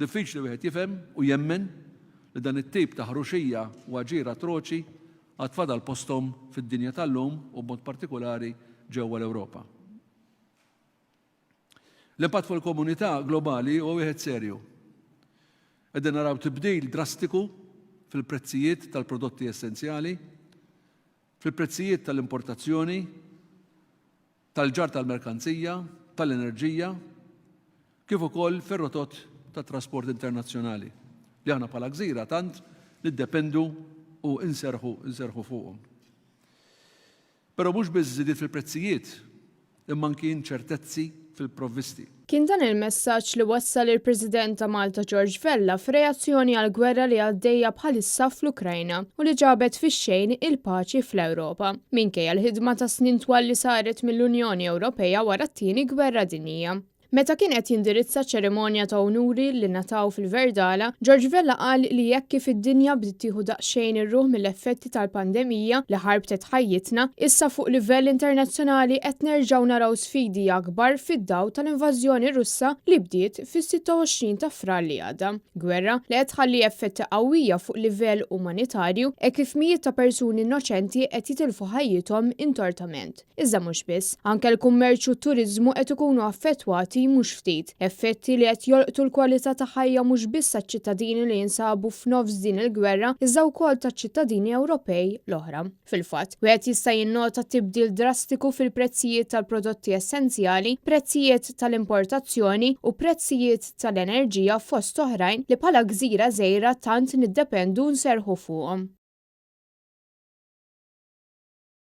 Diffiċli wieħed jifhem u jemmen li dan it-tip ta' ħruxija u aġir atroċi għad fadal posthom fid-dinja tal-lum u b'mod partikulari ġewwa l-Ewropa. L-impatt fuq il-komunità globali huwa wieħed serju. Qegħdin naraw tibdil drastiku fil-prezzijiet tal-prodotti essenzjali, fil-prezzijiet tal-importazzjoni, tal-ġarr tal-merkanzija, tal-enerġija, kif ukoll fir-rotot tat-trasport internazzjonali li aħna bħala gżira tant niddependu u nserrħu nserrħu fuqhom. Però mhux biss żidiet fil-prezzijiet, imma anki inċertezzi fil-provvisti. Kien dan il-messaġġ li wassal il-President ta' Malta George Vella f'reazzjoni għall-gwerra li għaddejja bħalissa fl-Ukrajna u li ġabet fix-xejn il-paċi fl-Ewropa, minkejja l-ħidma ta' snin twal li saret mill-Unjoni Ewropea wara t-Tieni Gwerra Dinjija. Meta kien qed jindirizza ċerimonja ta' unuri li ngħataw fil-Verdala, George Vella qal li hekk kif id-dinja bdiet tieħu daqsxejn ir-ruħ mill-effetti tal-pandemija li ħarbtet ħajjitna, issa fuq livell internazzjonali qed nerġgħu naraw sfidi akbar fid-dawl tal-invażjoni Russa li bdiet fis-26 ta' Frar li għadda. Gwerra li qed tħalli effetti qawwija fuq livell umanitarju hekk kif mijiet ta' persuni innoċenti qed jitilfu ħajjithom intortament. Iżda mhux biss, anke l-kummerċ u t-turiżmu qed ikunu affettwati mhux ftit, effetti li qed jolqtu l-kwalità ta' ħajja mhux biss taċ-ċittadini li jinsabu f'nofs din il-gwerra iżda wkoll taċ-ċittadini Ewropej l-oħra. Fil-fatt, wieħed jista' jinnota tibdil drastiku fil-prezzijiet tal-prodotti essenzjali, prezzijiet tal-importazzjoni u prezzijiet tal-enerġija fost oħrajn li bħala gżira żgħira tant niddependu u nserrħu fuqhom.